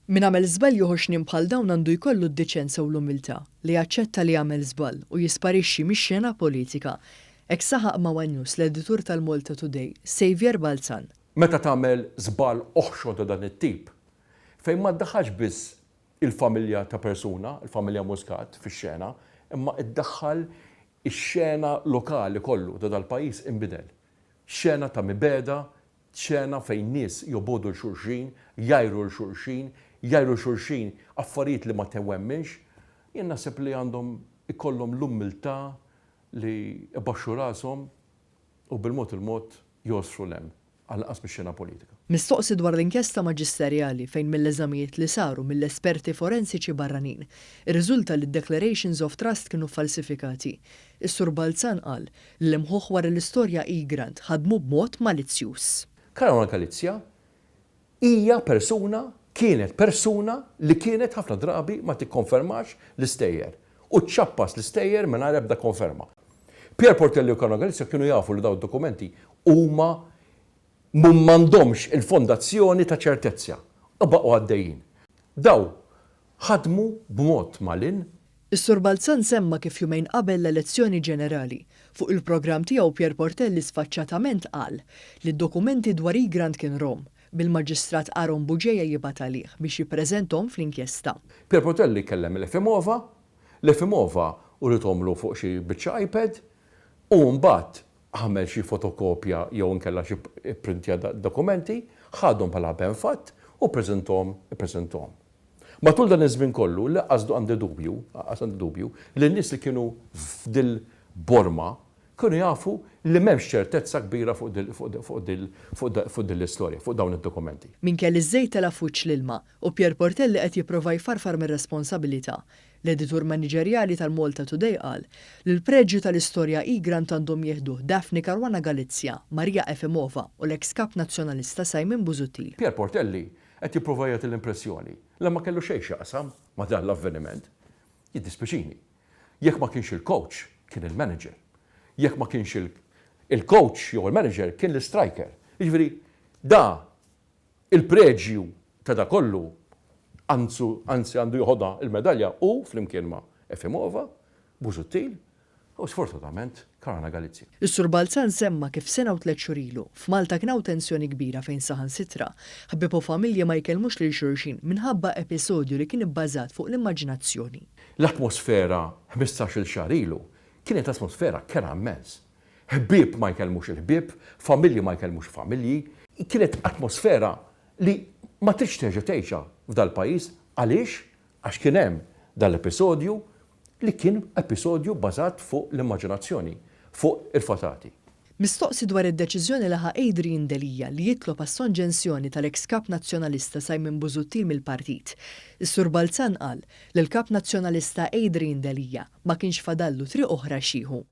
Min għamel żbalji ħoxnin bħal dawn għandu jkollu d-diċenza u l-umiltà li jaċċetta li għamel żball u jisparixxi mix-xena politika. Hekk saħaq ma' one News l-editur tal-Malta Today, Saviour Balzan. Meta tagħmel żball oħxon ta' dan it-tip, fejn ma ddaħħalx biss il-familja ta' persuna, il-familja Muscat, fix-xena, imma ddaħħal ix-xena lokali kollu ta' dal-pajjiż inbidel. Xena ta' mibegħda, Xena fejn nies jobogħdu 'l xulxin, jgħajru 'l xulxin, jgħajru 'l xulxin affarijiet li ma tewemminx, jien naħseb li għandhom ikollhom l-umiltà li jbaxxu rashom u bil-mod il-mod jogħsfru 'l hemm, għall-inqas mix-xena politika. Mistoqsi dwar l-inkjesta maġisterjali fejn mill-eżamijiet li saru mill-esperti forensiċi barranin, irriżulta li d-declarations of trust kienu ffalsifikati, is-Sur Balzan qal li l-imħuħ wara l-istorja Egrant ħadmu b'mod malizzjuż. Caruana Galizia hija persuna, kienet persuna li kienet ħafna drabi ma tikkonfermax l-istejjer u ċċappas l-istejjer mingħajr ebda konferma. Pierre Portelli u Caruana Galizia kienu jafu li dawn id-dokumenti huma m'għandhomx il-fondazzjoni ta' ċertezza u baqgħu għaddejjin. Dawn ħadmu b'mod malinn. Is-Sur Balzan semma kif jumejn qabel l-elezzjoni ġenerali, fuq il-programm tiegħu Pierre Portelli sfaċċatament qal li d-dokumenti dwar Egrant kien rom, bil-Maġistrat Aaron Bugeja jibgħat għalih biex jippreżenthom fl-inkjesta. Pierre Portelli kellem l-Efimova, l-Efimova urithomlu fuq xi biċċa iPad u mbagħad għamel xi fotokopja jew inkella xi pprintja dokumenti, ħadhom bħala benfatt u ppreżenthom ippreżenthom. Matul dan iż-żmien kollu, lanqas għandi dubju, lanqas għandi dubju, li n-nies li kienu f'dil-borma kienu jafu li m'hemmx ċertezza kbira fuq fuq din l-istorja, fuq dawn id-dokumenti. Minkejja li ż-żejt tela' f'wiċċ l-ilma u Pierre Portelli qed jipprova jfarfar mir-responsabilità, l-editur maniġerjali tal-Malta Today qal li l-preġju tal-istorja Egrant għandhom jieħduh Daphne Caruana Galizia, Maria Efimova u l-eks Kap Nazzjonalista Simon Busuttil. Pierre Portelli Qed jipprova jagħti l-impressjoni li ma kellu xejn x'jaqsam ma' dan l-avveniment. Jiddispjaċini. Jekk ma kienx il-coach, kien il-manager. Jekk ma kienx il-coach jew il-manager, kien l-istriker. Jiġifieri, da il-preġju ta' da kollu, anzu, anzi għandu joħodha l-medalja hu flimkien ma' Efimova, Busuttil U sfortunatament, Caruana Galizia. Is-Sur Balzan semma kif sena u tlett xhur ilu, f'Malta kien hawn tensjoni kbira fejn saħansitra, ħbieb u familji ma jkellmux lil xulxin minħabba episodju li kien ibbażat fuq l-immaġinazzjoni. L-atmosfera ħmistax-il xahar ilu kienet atmosfera kerha immens. Ħbieb ma jkellmux il-ħbieb, familji ma jkellmux familji. Kienet atmosfera li ma tridx terġa' tgħixha f'dal-pajjiż. Għaliex? Għax kien hemm dan l-episodju li kien episodju bbażat fuq l-immaġinazzjoni, fuq il-fatati. Mistoqsi dwar id-deċiżjoni li ħa Adrian Delia li jitlob għas-sonġensjoni tal-eks Kap Nazzjonalista Simon Busuttil mill-partit, is-Sur Balzan qal li l-Kap Nazzjonalista Adrian Delia ma kienx fadallu triq oħra x'jieħu.